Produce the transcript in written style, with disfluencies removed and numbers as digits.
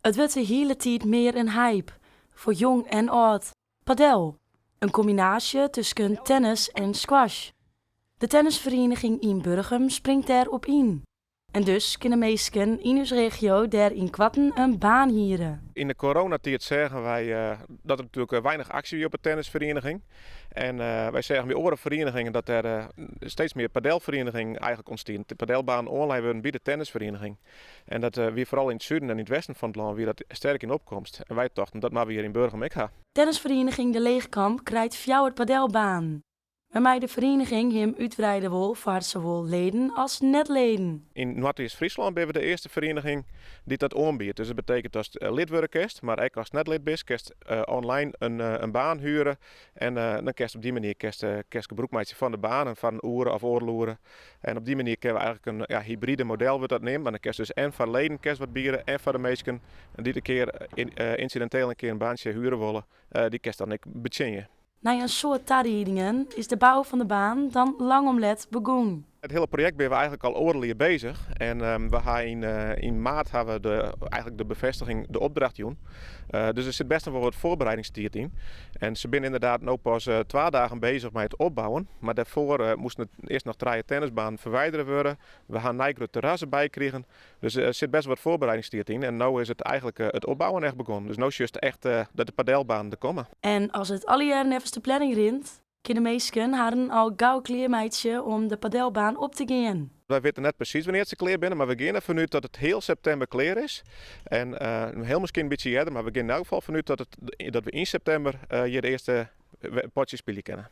It wurdt de hiele tiid mear in hype, foar jong en âld. Padel, in kombinaasje tusken tennis en squash. De tennisferieniging yn Burgum springt dêr op yn. En dus kinne minsken yn ús regio dêr ynkoarten in baan hiere. Yn de coronatiid seagen wy dat der natuerlik weinich aksje wie op de tennisferieniging. En wy seagen by oare ferienigingen dat der steeds mear padelferienigingen eigenlik ûntstienen. De padelbanen oanlein wurden by de tennisferieniging. En dat wie foaral yn it suden en yn it westen fan it lân wie dat sterk yn opkomst. En wy tochten dat moatte we hjir yn Burgum ek ha. Tennisferieniging De Leegkamp krijt fjouwer padelbanen. Wêrmei de ferieniging him útwreide wol foar sawol leden as net-leden. Yn Noardeast-Fryslân binne we de earste ferieniging dy't dat oanbiedt. Dus dat betekent datst lid wurde kinst, mar ek ast net lid bist, kinst online in baan huere en dan kinst op dy manier kinst gebrûk meitsje fan de banen foar in oere of oardel oere. En op dy manier kinne we eigenlik in, ja, hybride model wurdt dat neamd, mar dan kinst dus en foar leden kinst wat biede en foar de minsken dy't in kear ynsidinteel in kear in baantsje huere wolle, dy kinst dan ek betsjinje. Nei in soad tariedingen is de bou fan de baan dan lang om let begûn. It hiele projekt binne we eigenlik al oardel jier bezich en we ha yn maart ha we de, eigenlik de befêstiging, de opdracht jûn. Dus der sit best noch wol wat foarbereidingstiid yn. En se binne ynderdaad no pas twa dagen bezich mei it opbouwen, mar dêrfoar moasten der earst noch trije tennisbanen ferwidere wurde. We ha in nij grut terras derby krigen. Dus der sit best wat foarbereidingstiid yn en no is it eigenlik it opbouwen echt begûn. Dus no sjochst echt dat de padelbanen der komme. En as it allegear neffens de planning rint, kinne minsken harren al gau klearmeitsje om de padelbaan op te gean. Wy witte net presys wannear't se klear binne, mar we gean derfan út dat it heal septimber klear is. En hiel miskien in bytsje earder, mar we gean yn elk gefal fanút dat we yn septimber hjir de earste potsjes spylje kinne.